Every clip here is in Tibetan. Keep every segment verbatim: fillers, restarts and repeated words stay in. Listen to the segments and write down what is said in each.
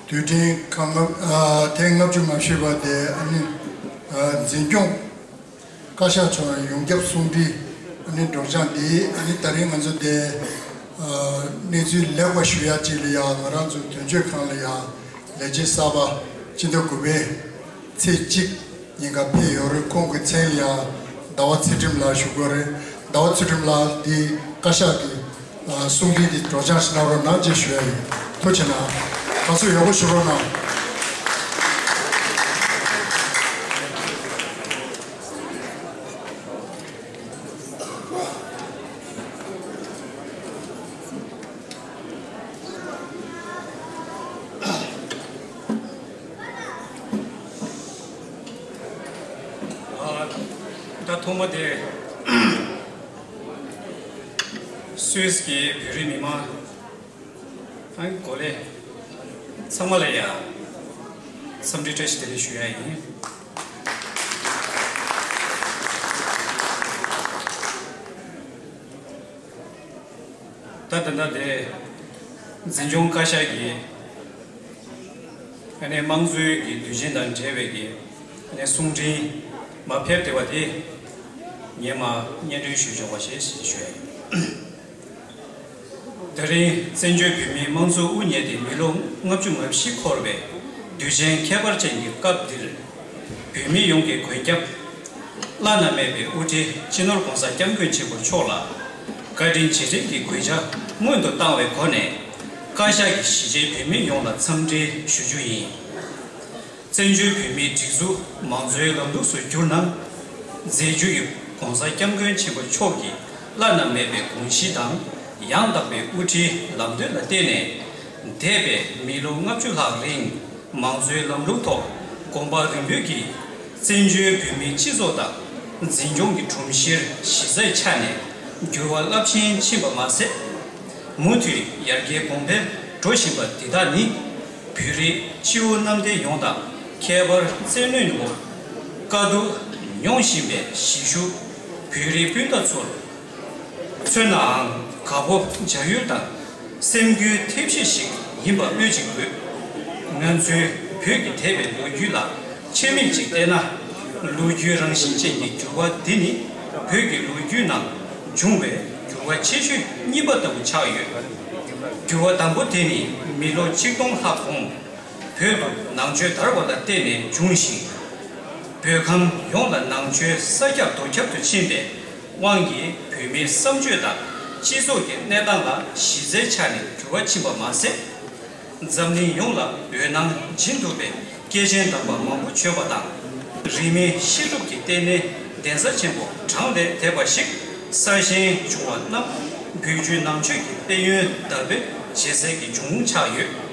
དུས་དྲན་ཁ་ལྔ་ཨ་ཐེངས་ལྔ་བཅུ་ང་བཞི་པ་དེ་ཨ་ནི་ཨ་འཛིན་སྐྱོང་བཀའ་ཤག་ཚོགས་ཡོངས་ཁྱབ་གསུང་འཕྲིན་ཨ་ནི་སྒྲོག་སྦྱང་འདི་ཨ་ནི་ད་རིང་ང་ཚོ་དེ་ཨ་གནས་ཚུལ་ལེགས་པ་ཞུ་ཡ་གཅིག་ལ་ཡ་ང་རང་ཚོ་དོན་གཅོད་ཁང་ལ་ཡ་ལས་བྱེད་གསར་པ་སྤྱི་ཟླ་དགུ་པའི་ཚེས་གཅིག་ཉིན་ཀ་ཕེབས་ཡོད་རེད། ཁོང་གི་མཚན་ལ་ཡ་ཟླ་བ་ཚུལ་ཁྲིམས་ལགས་ཞུ་དགོས་རེད། ཟླ་བ་ཚུལ་ཁྲིམས་ལགས་འདི་བཀའ་ཤག་གི་ཨ་གསུང་འཕྲིན་འདི་སྒྲོག་སྦྱང་ཞིག་གནང་རོགས་གནང་ཅེས་ཞུ་ཡ་ཡིན། ཐུགས་རྗེ་གནང་། ང་ཚོ་ཡག་པོ་ཞུ་རོགས་གནང་། ཨ། ད་ཐོག་མ་དེ་སུད་སི་གི་བོད་རིགས་མི་མང་ཨ་གོ་ལས་ཚང་མ་ལ་ཡང་འཚམས་འདྲི་བཀྲ་ཤིས་བདེ་ལེགས་ཞུ་ཡ་ཡིན། ད་ད་ལྟ་དེ་འཛིན་སྐྱོང་བཀའ་ཤག་གིས་ཨ་ནི་དམངས་གཙོའི་གི་དུས་ཆེན་དང་འབྲེལ་བའི་གི་ཨ་ནི་གསུང་འཕྲིན་མར་ཕེབས་བསྡད་པ་དེ་ངས་མར་སྙན་སྒྲོན་ཞུས་ཆོག་པ་ཞེས་ཞུ་ཡ་ཡིན། དེ་རིང་བཙན་བྱོལ་བོད་མིའི་དམངས་གཙོ་དབུ་བརྙེས་ཏེ་མི་ལོ་ལྔ་བཅུ་ང་བཞི་འཁོར་བའི་དུས་ཆེན་ཁྱད་པར་ཅན་གྱི་སྐབས་འདིར། བོད་མི་ཡོངས་ཀྱི་མགོན་སྐྱབས། བླ་ན་མེད་པའི་དབུ་ཁྲིད་སྤྱི་ནོར་༸གོང་ས་༸སྐྱབས་མགོན་ཆེན་པོ་མཆོག་ལ་བཀའ་དྲིན་རྗེས་དྲན་གྱི་གུས་ཕྱག་སྔོན་དུ་བཏང་བའི་སྒོ་ནས། བཀའ་ཤག་གིས་གཞིས་བྱེས་བོད་མི་ཡོངས་ལ་འཚམས་འདྲི་ཞུ་རྒྱུ་ཡིན། བཙན་བྱོལ་བོད་མིའི་སྒྲིག་འཛུགས་མང་གཙོའི་ལམ་ལུགས་སུ་བསྒྱུར་ན་མཛད་རྒྱུ་ཡི་༸གོང་ས་༸སྐྱབས་མགོན་ཆེན་པོ་མཆོག་གི་བླ་ན་མེད་པའི་དགོངས་གཞི་དང་ཡང་དག་པའི་དབུ་ཁྲིད་ལམ་སྟོན་ལ་བརྟེན་ནས། འདས་པའི་མི་ལོ་ལྔ་བཅུ་ལྷག་རིང་མང་གཙོའི་ལམ་ལུགས་ཐོག་གོམ་པ་རིམ་སྤོས་ཀྱིས་བཙན་བྱོལ་བོད་མིའི་སྤྱི་ཚོགས་དང་འཛིན་སྐྱོང་གི་སྒྲོམ་གཞིར་གཞི་རྩ་ཆགས་ནས་འགྱུར་བ་རླབས་ཆེན་ཕྱིན་པ་མ་ཟད། མུ་མཐུད་ཡར་རྒྱས་གོང་འཕེལ་འགྲོ་བཞིན་པ་འདི་དག་ནི། བོད་རིགས་སྤྱི་བོ་གནམ་བསྟན་ཡོངས་དང་ཁྱད་པར་བཙན་གནོན་འོག་དཀའ་སྡུག་མྱོང་བཞིན་པའི་གཞིས་བཞུགས་བོད་རིགས་སྤུན་ཟླ་ཚོར། མཚོན་ནའང་དགའ་སྤོབས་འཇའ་ཡུལ་དང་སེམས་འགུལ་ཐེབས་གཤིས་ཤིག་ཡིན་པ་སྨོས་ཅི་དགོས། ང་ཚོའི་བོད་ཀྱི་འདས་པའི་ལོ་རྒྱུས་ལ་ཆེད་དམིགས་ཅིག་བལྟས་ན། ལོ་རྒྱུས་རང་བཞིན་ཅན་གྱི་འགྱུར་བ་འདི་ནི་བོད་ཀྱི་ལོ་རྒྱུས་ནང་བྱུང་བའི་འགྱུར་བ་ཆེ་ཤོས་གཉིས་པ་ལྟ་བུ་ཆགས་ཡོད། འགྱུར་བ་དང་པོ་དེ་ནི་མི་ལོ་ཆིག་སྟོང་ལྷག་གོང་བོད་དུ་ནང་ཆོས་དར་བ་ལ་བརྟེན་ནས་བྱུང་ཞིང་། བོད་ཁམས་ཡོངས་ལ་ནང་ཆོས་ས་ཁྱབ་རྡོ་ཁྱབ་ཏུ་ཕྱིན་པའི་དབང་གིས་བོད་མིའི་བསམ་སྤྱོད་དང་སྤྱི་ཚོགས་ཀྱི་གནས་སྟངས་ལ་གཞི་རྩའི་ཆ་ནས་འགྱུར་བ་ཕྱིན་པ་མ་ཟད། འཛམ་གླིང་ཡོངས་ལ་འོད་སྣང་སྦྱིན་ཐུབ་པའི་སྐྱེས་ཆེན་དམ་པ་མང་པོ་བྱོན་པ་དང་། རིས་མེད་བཤད་སྒྲུབ་ཀྱི་ལྟེ་གནས་གདན་ས་ཆེན་པོ་གྲངས་ལས་འདས་པ་ཞིག་གསར་བཞེངས་བྱུང་བ་རྣམས་བོད་བརྒྱུད་ནང་ཆོས་ཀྱི་དཔལ་ཡོན་དར་སྤེལ་བྱེད་སའི་གི་འབྱུང་ཁུངས་ཆགས་ཡོད།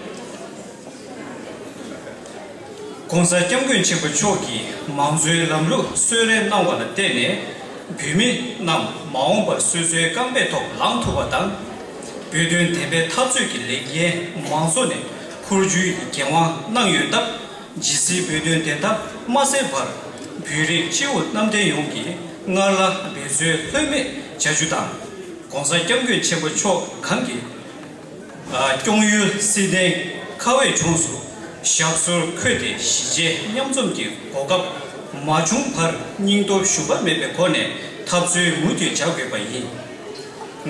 ༸གོང་ས་༸སྐྱབས་མགོན་ཆེན་པོ་མཆོག་གིས་མང་གཙོའི་ལམ་ལུགས་གསོལ་རས་གནང་བ་ལ་བརྟེན་ནས། བོད་མི་རྣམས་མ་འོངས་པར་སོ་སོའི་རྐང་པའི་ཐོག་ལངས་ཐུབ་པ་དང་། བོད་དོན་བདེན་པའི་འཐབ་རྩོད་ཀྱི་ལས་འགན་མང་ཚོགས་ནས་འཁུར་རྒྱུའི་འགན་དབང་གནང་ཡོད་སྟབས། ཇི་སྲིད་བོད་དོན་བདེན་མཐའ་མ་གསལ་བར། བོད་རིགས་སྤྱི་བོ་གནམ་བསྟན་ཡོངས་ཀྱིས་སྔར་ལ་འབད་རྩོལ་ལྷོད་མེད་བྱ་རྒྱུ་དང་། ༸གོང་ས་༸སྐྱབས་མགོན་ཆེན་པོ་མཆོག་གང་གི་སྐྱོང་ཡུལ་སྲིད་དོན་ཁ་བའི་ལྗོངས་སུ་ཞབས་སོར་འཁོད་དེ། གཞིས་བྱེས་མཉམ་འཛོམས་ཀྱི་གོ་སྐབས་མ་བྱུང་བར་སྙིང་སྟོབས་ཞུམ་པ་མེད་པའི་སྒོ་ནས་འཐབ་རྩོད་མུ་མཐུད་བྱ་དགོས་པ་ཡིན།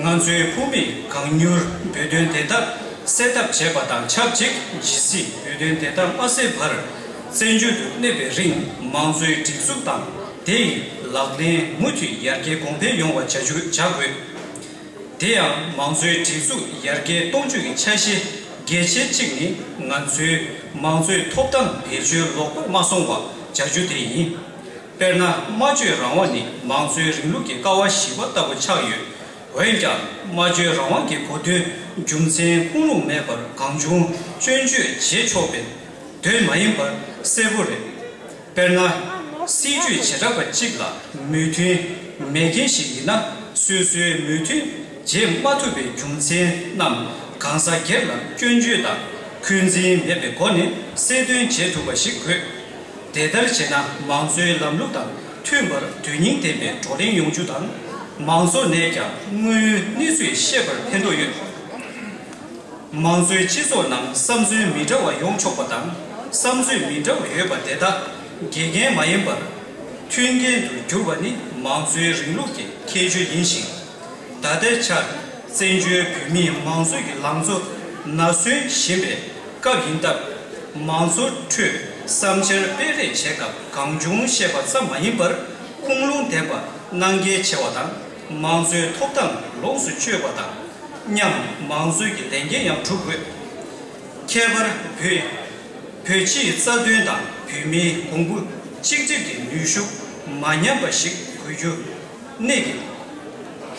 ང་ཚོའི་བུ་མོས་གང་མྱུར་བོད་དོན་བདེན་མཐའ་གསལ་ཐབས་བྱས་པ་དང་ཆབས་ཅིག་ཇི་སྲིད་བོད་དོན་བདེན་མཐའ་མ་གསལ་བར་བཙན་བྱོལ་དུ་གནས་པའི་རིང་། མང་གཙོའི་སྒྲིག་འཛུགས་དང་དེ་ཡི་ལག་ལེན་མུ་མཐུད་ཡར་རྒྱས་གོང་འཕེལ་ཡོང་བ་བྱ་རྒྱུ་བྱ་དགོས། དེ་ཡང་མང་གཙོའི་སྒྲིག་འཛུགས་ཡར་རྒྱས་གཏོང་རྒྱུ་ཡི་ཆ་ཤས་གལ་ཆེ་གཅིག་ནི། ང་ཚོའི་མང་གཙོའི་ཐོབ་ཐང་བེད་སྤྱོད་ལོག་པར་མ་སོང་བ་བྱ་རྒྱུ་དེ་ཡིན། དཔེར་ན། སྨྲ་བརྗོད་རང་དབང་ནི་མང་གཙོའི་རིང་ལུགས་ཀྱི་ཀ་བ་བཞི་པ་ལྟ་བུ་ཆགས་ཡོད། འོན་ཀྱང་། སྨྲ་བརྗོད་རང་དབང་གི་གོ་དོན་རྒྱུ་མཚན་ཁུངས་ལུང་མེད་པར་གང་བྱུང་སྐྱོན་བརྗོད་བྱེད་ཆོག་པའི་དོན་མ་ཡིན་པ་གསལ་པོ་རེད། དཔེར་ན། སྲིད་ཇུས་བྱེ་བྲག་པ་གཅིག་ལ་མོས་མཐུན་མེད་མཁན་ཞིག་ཡིན་ན། སོ་སོའི་མོས་མཐུན་བྱེད་མ་ཐུབ་པའི་རྒྱུ་མཚན་རྣམས་གང་ཟག་སྒེར་ལ་སྐྱོན་བརྗོད་དང་འཁོན་འཛིན་མེད་པའི་སྒོ་ནས་གསལ་སྟོན་བྱེད་ཐུབ་པ་ཞིག་དགོས། དེ་ལྟར་བྱས་ན། མང་གཙོའི་ལམ་ལུགས་དང་མཐུན་པར་དོན་སྙིང་ལྡན་པའི་བགྲོ་གླེང་ཡོང་རྒྱུ་དང་། མང་ཚོགས་ནས་ཀྱང་དངོས་ཡོད་གནས་ཚུལ་ཤེས་པར་ཕན་ཐོགས་ཡོད། མང་གཙོའི་སྤྱི་ཚོགས་ནང་བསམ་ཚུལ་མི་འདྲ་བ་ཡོང་ཆོག་པ་དང་། བསམ་ཚུལ་མི་འདྲ་བ་ཡོད་པ་དེ་དག་འགལ་རྐྱེན་མ་ཡིན་པར་མཐུན་རྐྱེན་དུ་གྱུར་པ་ནི་མང་གཙོའི་རིང་ལུགས་ཀྱི་ཁྱད་ཆོས་ཡིན་ཞིང་། ད་ལྟའི་ཆར་བཙན་བྱོལ་བོད་མིའི་མང་གཙོ་གི་ལམ་གཙོ་ནར་སོན་བཞིན་པའི་སྐབས་ཡིན་སྟབས། མང་གཙོའི་ཁྲོད་བསམ་འཆར་སྤེལ་རེས་བྱེད་སྐབས་གང་བྱུང་བཤད་པ་ཙམ་མ་ཡིན་པར། ཁུངས་ལུང་ལྡན་པ་གནང་གལ་ཆེ་བ་དང་། མང་གཙོའི་ཐོབ་ཐང་ལོངས་སུ་སྤྱོད་པ་དང་མཉམ། མང་གཙོའི་གི་ལས་འགན་ཡང་སྒྲུབ་དགོས། ཁྱད་པར་བོད་བོད་སྤྱིའི་རྩ་དོན་དང་བོད་མིའི་གོང་བུ་གཅིག་སྒྲིལ་གྱི་ནུས་ཤུགས་མ་ཉམས་པ་ཞིག་དགོས་རྒྱུ་གནད་ཀྱི་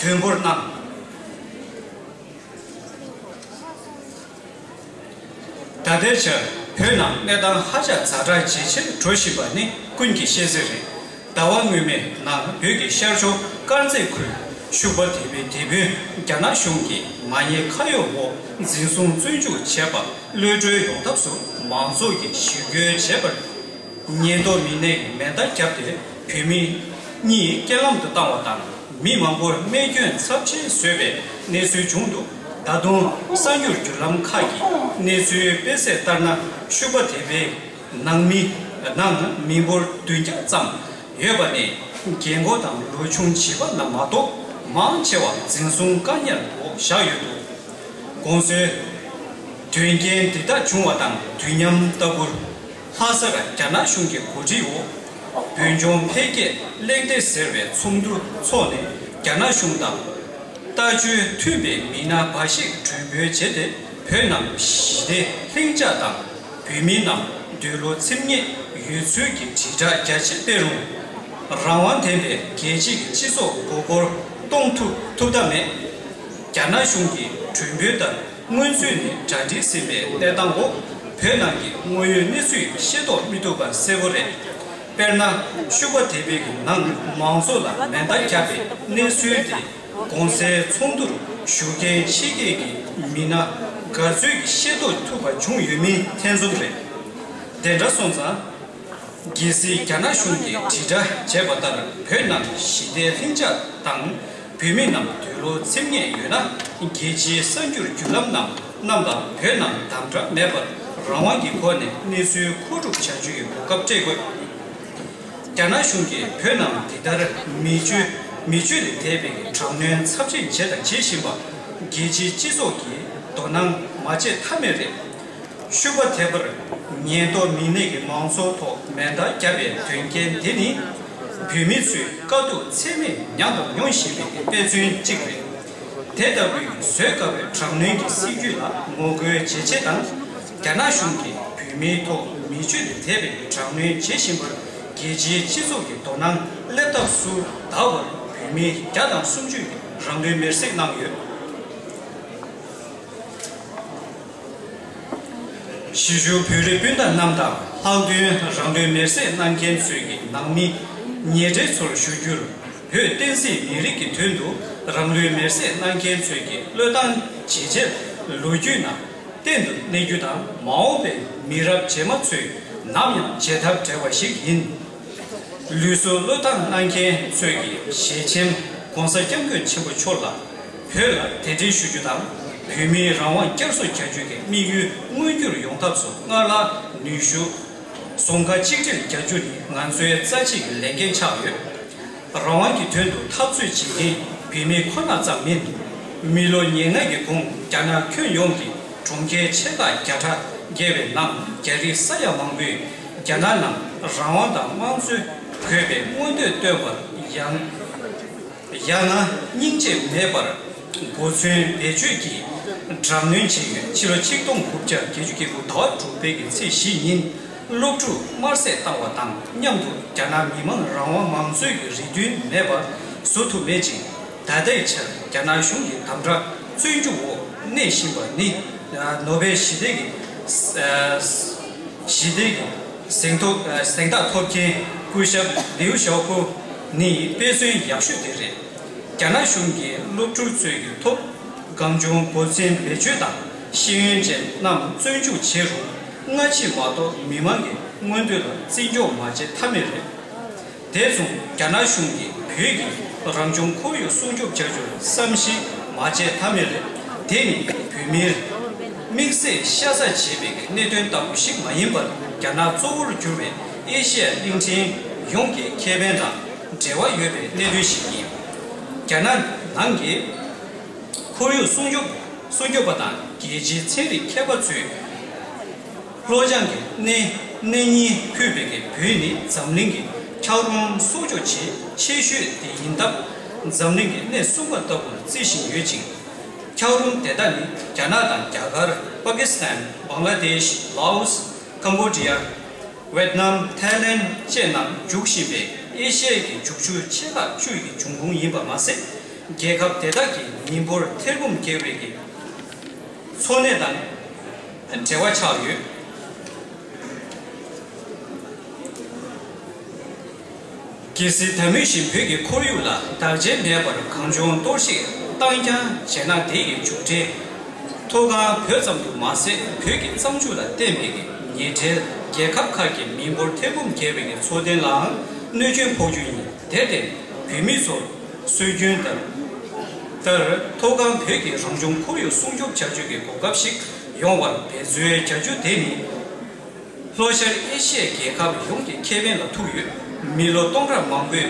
དོན་པོར་སྣང་། ད་ལྟའི་ཆར་བོད་ནང་གནས་སྟངས་ཧ་ཅང་ཛ་དྲག་ཇེ་ཆེར་འགྲོ་བཞིན་པ་ནི་ཀུན་གྱིས་ཤེས་གསལ་རེད། ཟླ་བ་སྔོན་མའི་ནང་བོད་ཀྱི་ཤར་ཕྱོགས་དཀར་མཛེས་ཁུལ་ཤུག་པ་དེ་བའི་དེད་དཔོན་རྒྱ་ནག་གཞུང་གིས་མ་ཉེས་ཁ་གཡོག་འོག་འཛིན་བཟུང་བཙོན་འཇུག་བྱས་པ་གློད་གྲོལ་ཡོང་ཐབས་སུ་མང་ཚོགས་ཀྱིས་ཞི་རྒོལ་བྱས་པར། ཉེན་རྟོག་མི་སྣས་མེ་མདའ་བརྒྱབ་སྟེ་བོད་མི་གཉིས་རྐྱེན་ལམ་དུ་བཏང་བ་དང་། མི་མང་པོར་རྨས་སྐྱོན་ཚབས་ཆེན་བཟོས་པའི་གནས་ཚུལ་བྱུང་འདུག་ད་དུང་གསར་འགྱུར་བརྒྱུད་ལམ་ཁག་གིས་གནས་ཚུལ་སྤེལ་གསལ་ལྟར་ན། ཤུག་པ་དེ་བའི་ནང་མི་ནང་མི་འབོར་བདུན་བརྒྱ་ཙམ་ཡོད་པ་ནས། རྒན་འཁོགས་དང་ལོ་ཆུང་བྱིས་པ་རྣམས་མ་གཏོགས་མང་ཆེ་བ་འཛིན་བཟུང་བཀག་ཉར་འོག་བཞག་ཡོད་འདུག་གོང་གསལ་དོན་རྐྱེན་འདི་དག་བྱུང་བ་དང་དུས་མཉམ་ལྟ་བུར། ལྷ་སར་རྒྱ་ནག་གཞུང་གི་གོ་སྒྲིག་འོག་བོད་ལྗོངས་འཕེལ་རྒྱས་གླེང་སྟེགས་ཟེར་བའི་ཚོགས་འདུ་འཚོགས་ནས། རྒྱ་ནག་གཞུང་དང་ལྟ་སྤྱོད་མཐུན་པའི་མི་སྣ་འབའ་ཞིག་གྲོས་མོལ་བྱས་ཏེ། བོད་ནང་ཞི་བདེ་ལྷིང་འཇགས་དང་། བོད་མི་རྣམས་འདོད་བློ་ཚིམ་ངེས་ཡོད་ཚུལ་གྱི་དྲིལ་བསྒྲགས་རྒྱ་ཆེ་སྤེལ་རུང་། རང་དབང་ལྡན་པའི་རྒྱལ་སྤྱི་གི་སྤྱི་ཚོགས་མགོ་སྐོར་གཏོང་ཐུབ་ཐུབ་ཐབས་མེད། རྒྱ་ནག་གཞུང་གི་གྲོས་མོལ་ལྟར། སྔོན་ཚུད་ནས་གྲ་སྒྲིག་ཟིན་པའི་གནས་སྟངས་འོག་བོད་ནང་གི་དངོས་ཡོད་གནས་ཚུལ་ཤེས་རྟོགས་མི་ཐུབ་པ་གསལ་པོ་རེད། དཔེར་ན། ཤུག་པ་དེ་བའི་ནང་མང་ཚོགས་ལ་མེ་མདའ་བརྒྱབ་པའི་གནས་ཚུལ་དེ་གོང་གསལ་ཚོགས་འདུར་ཞུགས་མཁན་ཕྱི་རྒྱལ་གྱི་མི་སྣ་ག་ཚོད་ཀྱིས་ཤེས་རྟོགས་ཐུབ་པ་བྱུང་ཡོད་མིན་ཐེ་ཚོམ་རེད། དེ་འདྲ་སོང་ཙང་། གལ་སྲིད་རྒྱ་ནག་གཞུང་གིས་དྲིལ་བསྒྲགས་བྱས་པ་ལྟར་བོད་ནང་ཞི་བདེ་ལྷིང་འཇགས་དང་། བོད་མི་རྣམས་འདོད་བློ་ཚིམ་ངེས་ཡོད་ན། རྒྱལ་སྤྱིའི་གསར་འགྱུར་བརྒྱུད་ལམ་རྣམས་རྣམས་ལ་བོད་ནང་དམ་དྲག་མེད་པར་རང་དབང་གི་སྒོ་ནས་གནས་ཚུལ་མཁོ་སྒྲུབ་བྱ་རྒྱུ་ཡི་གོ་སྐབས་སྤྲད་དགོས། རྒྱ་ནག་གཞུང་གིས་བོད་ནང་འདི་ལྟར་མི་སྤྱོད་མི་སྤྱོད་ལས་འདས་པའི་དྲག་གནོན་ཚབས་ཆེན་བྱས་དང་བྱེད་བཞིན་པ་རྒྱལ་སྤྱིའི་སྤྱི་ཚོགས་ཀྱིས་དོ་སྣང་མ་བྱེད་ཐབས་མེད་རེད། ཤུག་པ་དེ་བར་ཉེན་རྟོག་མི་སྣས་ཀྱི་མང་ཚོགས་ཐོག་མེ་མདའ་བརྒྱབ་པའི་དོན་རྐྱེན་དེ་ནི། བོད་མི་ཚོས་དཀའ་སྡུག་ཚད་མེད་མྱངས་དང་མྱོང་བཞིན་པའི་དཔེ་མཚོན་གཅིག་རེད། དེ་ལྟ་བུའི་བཟོད་དཀའ་བའི་དྲག་གནོན་གྱི་སྲིད་བྱུས་ལ་ངོ་རྒོལ་བྱེད་ཆེད་དང་། རྒྱ་ནག་གཞུང་གིས་བོད་མིའི་ཐོག་མི་སྤྱོད་ལས་འདས་པའི་དྲག་གནོན་བྱེད་བཞིན་པར་རྒྱལ་སྤྱིའི་སྤྱི་ཚོགས་ཀྱི་དོ་སྣང་སླེབས་ཐབས་སུ་ད་བར་བོད་མི་བརྒྱ་དང་སུམ་ཅུ་ཡིས་རང་ལུས་མེར་སྲེག་གནང་ཡོད། གཞིས་བཞུགས་བོད་རིགས་སྤུན་ཟླ་རྣམས་དང་། ལྷག་དོན་རང་ལུས་མེར་སྲེག་གནང་མཁན་ཚོའི་ནང་མི་ཉེ་འབྲེལ་ཚོར་ཞུ་རྒྱུར། བོད་བསྟན་སྲིད་མི་རིགས་ཀྱི་དོན་དུ་རང་ལུས་མེར་སྲེག་གནང་མཁན་ཚོའི་བློས་བཏང་ཇེ་ཆེར་ལོ་རྒྱུས་ནང་བརྟན་དུ་གནས་རྒྱུ་དང་། མ་འོངས་པའི་མི་རབས་རྗེས་མ་ཚོས་ནམ་ཡང་བརྗེད་ཐབས་བྲལ་བ་ཞིག་ཡིན། ལུས་སྲོག་བློས་བཏང་གནང་མཁན་ཚོས་ཀྱི་ཞལ་ཆེམས་༸གོང་ས་༸སྐྱབས་མགོན་ཆེན་པོ་མཆོག་ལ་བོད་ལ་དད་འདྲེན་ཞུ་རྒྱུ་དང་། བོད་མིའི་རང་དབང་བསྐྱར་གསོ་བྱ་རྒྱུ་གི་དམིགས་ཡུལ་མངོན་འགྱུར་ཡོང་ཐབས་སུ་སྔར་ལྷག་ནུས་ཤུགས་ཟུང་འབྲེལ་གཅིག་སྒྲིལ་རྒྱག་རྒྱུ་ནི་ང་ཚོའི་རྩ་ཆེའི་ལས་འགན་ཆགས་ཡོད། རང་དབང་གི་དོན་དུ་འཐབ་རྩོད་བྱེད་མཁན་བོད་མི་ཁོ་ན་ཙམ་མིན། མི་ལོ་ཉེར་ལྔ་གི་གོང་རྒྱ་ནག་ཁྱོན་ཡོངས་ཀྱི་གྲོང་ཁྱེར་ཆེ་ཁག་བརྒྱ་ཕྲག་བརྒལ་བའི་ནང་རྒྱ་རིགས་ས་ཡ་མང་པོས་རྒྱ་ནག་ནང་རང་དབང་དང་དམངས་གཙོའི་དགོས་པའི་མངོན་འདོད་བཏོན་པར། ཡང་ཡང་ན་སྙིང་རྗེ་མེད་པར་གོ་མཚོན་བེད་སྤྱོད་ཀྱིས་དྲག་གནོན་བྱས་ཡོད། ཕྱི་ལོ་ཆིག་སྟོང་དགུ་བརྒྱ་བརྒྱད་ཅུ་གྱ་དགུ་ཟླ་བ་དྲུག་པའི་གི་ཚེས་བཞི་ཉིན་སློབ་ཕྲུག་དམར་བསད་བཏང་བ་དང་མཉམ་དུ་རྒྱ་ནག་མི་དམངས་རང་དབང་མང་གཙོའི་གི་རེ་འདུན་མེད་པར་བཟོ་ཐུབ་མེད་ཅིང་། ད་ལྟའི་ཆར་རྒྱ་ནག་གཞུང་གི་དམ་དྲག་བཙོན་འཇུག་འོག་གནས་བཞིན་པ་ནི། ནོ་བེལ་ཞི་བདེ་གི་ཞི་བདེ་གི་གཟེངས་ཐོབ་གཟེངས་རྟགས་ཐོབ་མཁན་སྐུ་ཞབས་ལིའུ་ཞའོ་ཧྥུ་ནི་དཔེ་མཚོན་ཡག་ཤོས་དེ་རེད། རྒྱ་ནག་གཞུང་གིས་སློབ་ཕྲུག་ཚོའི་ཐོག་གང་བྱུང་གོ་མཚོན་བེད་སྤྱོད་དང་ཤེས་ཡོན་ཅན་རྣམས་བཙོན་འཇུག་བྱས་རུང་། སྔ་ཕྱི་མ་གཏོགས་མི་མང་གི་མངོན་འདོད་ལ་བརྩི་འཇོག་མ་བྱེད་ཐབས་མེད་རེད། དེ་མཚུངས་རྒྱ་ནག་གཞུང་གིས་བོད་ཀྱི་རང་བྱུང་ཁོར་ཡུག་སྲུང་སྐྱོབ་བྱ་རྒྱུར་བསམ་ཤེས་མ་བྱེད་ཐབས་མེད་རེད། དེ་ནི་བོད་མིར་ དམིགས་བསལ་ཤ་ཚ་བྱེད་པའི་གནད་དོན་ལྟ་བུ་ཞིག་མ་ཡིན་པར། རྒྱ་ནག་གཙོ་བོར་གྱུར་བའི་ཨེ་ཤི་ཡ་གླིང་ཕྲན་ཡོངས་ཀྱི་ཁེ་ཕན་དང་འབྲེལ་བ་ཡོད་པའི་གནད་དོན་ཞིག་ཡིན། རྒྱ་ནག་ནང་གི་ཁོར་ཡུག་སྲུང་སྐྱོབ་སྲུང་སྐྱོབ་པ་དང་རྒྱལ་སྤྱིའི་ཚན་རིག་མཁས་པ་ཚོས་ལྷོ་བྱང་གི་གནས་གནས་རྙིང་ཕུད་པའི་བོད་ནི་འཛམ་གླིང་གི་འཁྱགས་རོམ་གསོག་འཇོག་བྱེད་ཆེ་ཤོས་དེ་ཡིན་སྟབས། འཛམ་གླིང་གི་གནས་གསུམ་པ་ལྟ་བུར་བརྩི་བཞིན་ཡོད་ཅིང་། འཁྱགས་རོམ་དེ་དག་ནི་རྒྱ་ནག་དང་རྒྱ་གར། པ་ཀི་སི་ཐན། བང་ལ་དེཤ། ལའོ་སི། ཀམ་བོ་ཌི་ཡ། ཝེད་ནམ། ཐའི་ལེན་ཌི་བཅས་ནང་འཇུག་བཞིན་པའི་ཨེ་ཤི་ཡའི་གི་རྒྱུག་ཆུ་ཆེ་ཁག་བཅུ་ཡི་འབྱུང་ཁུངས་ཡིན་པ་མ་ཟད། རྒྱལ་ཁབ་དེ་དག་གི་མི་འབོར་ཐེར་འབུམ་བརྒལ་བའི་གི་འཚོ་གནས་དང་འབྲེལ་བ་ཆགས་ཡོད། གལ་སྲིད་ད་མུས་བཞིན་བོད་ཀྱི་ཁོར་ཡུག་ལ་བདག་གཅེས་མེད་པར་གང་བྱུང་གཏོར་བཤིག་བཏང་རྐྱང་བྱས་ན། དེ་ཡི་མཇུག་འབྲས་མཐོ་སྒང་བོད་ཙམ་དུ་མ་ཟད། བོད་ཀྱི་གཙང་ཆུ་ལ་བརྟེན་པའི་ཉེ་འབྲེལ་རྒྱལ་ཁབ་ཁག་གི་མི་འབོར་ཐེར་འབུམ་བརྒལ་བའི་འཚོ་རྟེན་ལའང་གནོད་སྐྱོན་ཕོག་རྒྱུ་ཡིན། དེར་བརྟེན། བོད་མི་ཚོར་སྲོལ་རྒྱུན་ལྟར་ལྟར་མཐོ་སྒང་བོད་ཀྱི་རང་བྱུང་ཁོར་ཡུག་སྲུང་སྐྱོབ་བྱ་རྒྱུ་གི་གོ་སྐབས་ཤིག་ཡོང་བར་འབད་རྩོལ་བྱ་རྒྱུ་དེ་ནི། ལྷོ་ཤར་ཨེ་ཤི་ཡའི་རྒྱལ་ཁབ་ཡོངས་ཀྱི་ཁེ་ཕན་ལ་ཐུག་ཡོད། མི་ལོ་སྟོང་ཕྲག་མང་པོའི་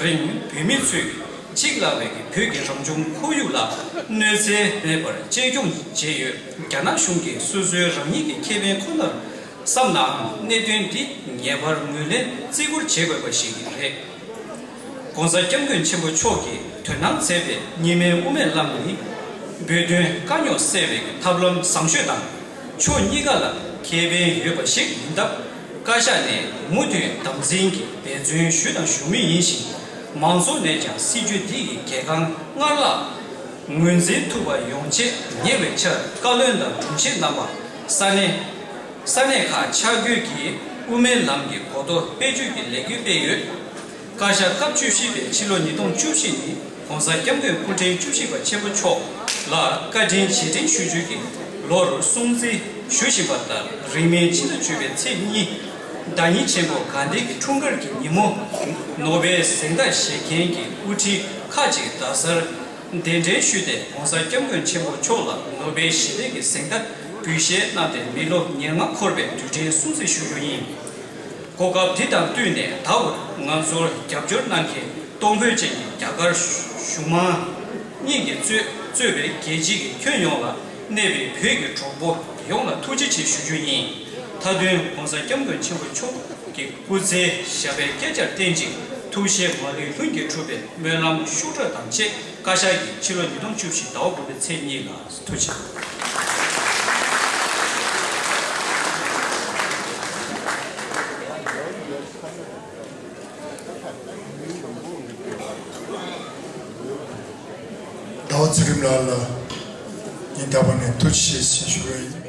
རིང་བོད་མི་ཚོས་འཇིག་སླ་བའི་བོད་ཀྱི་རང་བྱུང་ཁོར་ཡུག་ལ་གནོད་འཚེ་མེད་པར་གཅེས་སྐྱོང་བྱས་ཡོད། རྒྱ་ནག་གཞུང་གིས་སོ་སོའི་རང་ཉིད་ཀྱི་ཁེ་ཕན་ཁོ་ནར་བསམ་ནའང་། གནད་དོན་འདི་ངེས་པར་ངོས་ལེན་བརྩི་བཀུར་བྱེད་དགོས་པ་ཞིག་རེད། ༸གོང་ས་༸སྐྱབས་མགོན་ཆེན་པོ་མཆོག་གིས་དོན་གནང་མཛད་པའི་གཉིས་སྨན་དབུ་མའི་ལམ་ནི། བོད་དོན་དཀའ་རྙོག་སེལ་བའི་ཐབས་ལམ་བཟང་ཤོས་དང་། ཕྱོགས་གཉིས་ཀ་ལ་ཁེ་ཕན་ཡོད་པ་ཞིག་ཡིན་སྟབས། བཀའ་ཤག་ནས་མུ་མཐུད་དམ་འཛིན་གྱིས་འབད་བརྩོན་ཞུས་དང་ཞུ་མུས་ཡིན་ཞིང་། མང་ཚོགས་ནས་ཀྱང་སྲིད་བྱུས་འདི་ཡི་གལ་འགངས་སྔར་ལྷག་ངོས་འཛིན་ཐུབ་པ་ཡོང་ཆེད། ཉེ་བའི་ཆར་བཀའ་བློན་དང་དྲུང་ཆེ་རྣམ་པ་ས་གནས་ས་གནས་ཁག་ཆ་བགོས་ཀྱིས་དབུ་མའི་ལམ་གྱི་གོ་རྟོགས་སྤེལ་བཅོས་ཀྱི་ལས་འགུལ་སྤེལ་ཡོད། བཀའ་ཤག་སྐབས་བཅུ་བཞི་པའི་ཕྱི་ལོ་ཉིས་སྟོང་བཅུ་བཞི་ནི་༸གོང་ས་༸སྐྱབས་མགོན་སྐུ་ཕྲེང་བཅུ་བཞི་པ་ཆེན་པོ་མཆོག་ལ་བཀའ་དྲིན་རྗེས་དྲན་ཞུ་རྒྱུ་གི་ལོར་སྲུང་བརྩི་ཞུ་བཞིན་པ་ལྟར། རིང་མིན་ཕྱི་ཟླ་བཅུ་པའི་ཚེས་གཉིས། བདག་ཉིད་ཆེན་པོ་གྷན་དྷི་གི་འཁྲུངས་སྐར་གྱི་ཉིན་མོ། ནོ་བེལ་གཟེངས་རྟགས་བཞེས་མཁན་གྱི་དབུ་ཁྲིད་ཁག་ཅིག་རྡ་སར་གདན་འདྲེན་ཞུས་ཏེ། ༸གོང་ས་༸སྐྱབས་མགོན་ཆེན་པོ་མཆོག་ལ་ནོ་བེལ་ཞི་བདེ་གི་གཟེངས་རྟགས་འབུལ་བཞེས་གནང་སྟེ། མི་ལོ་ཉེར་ལྔ་འཁོར་བའི་དུས་དྲན་སྲུང་བརྩི་ཞུ་རྒྱུ་ཡིན། གོ་སྐབས་འདི་དང་བསྟུན་ནས། ད་བར་ང་ཚོར་རྒྱབ་སྐྱོར་གནང་མཁན་གཏོང་ཕོད་ཅན་གྱི་རྒྱ་གར་གཞུང་མང་གཉིས་ཀྱིས་གཙོས་གཙོས་པའི་རྒྱལ་སྤྱི་གི་ཁྱོན་ཡོངས་ལ་གནས་པའི་བོད་ཀྱི་གྲོགས་པོ་ཡོངས་ལ་ཐུགས་རྗེ་ཆེ་ཞུ་རྒྱུ་ཡིན། མཐའ་དོན་༸གོང་ས་༸སྐྱབས་མགོན་ཆེན་པོ་མཆོག་གི་སྐུ་ཚེ་ཞབས་པད་བསྐལ་བརྒྱར་བརྟན་ཅིང་། ཐུགས་བཞེད་མ་ལུས་ལྷུན་གྱིས་གྲུབ་པའི་སྨོན་ལམ་ཤུགས་དྲག་དང་བཅས། བཀའ་ཤག་གིས་ཕྱི་ལོ་ཉིས་སྟོང་བཅུ་བཞི་ཟླ་བ་དགུ་པའི་ཚེས་གཉིས་ལ། ཐུགས་རྗེ་ཆེ། ཟླ་བ་ཚུལ་ཁྲིམས་ལགས་ལ་ཉིན་རྟག་པར་ནས་ཐུགས་རྗེ་ཆེ་ཞུ་བ་ཡིན།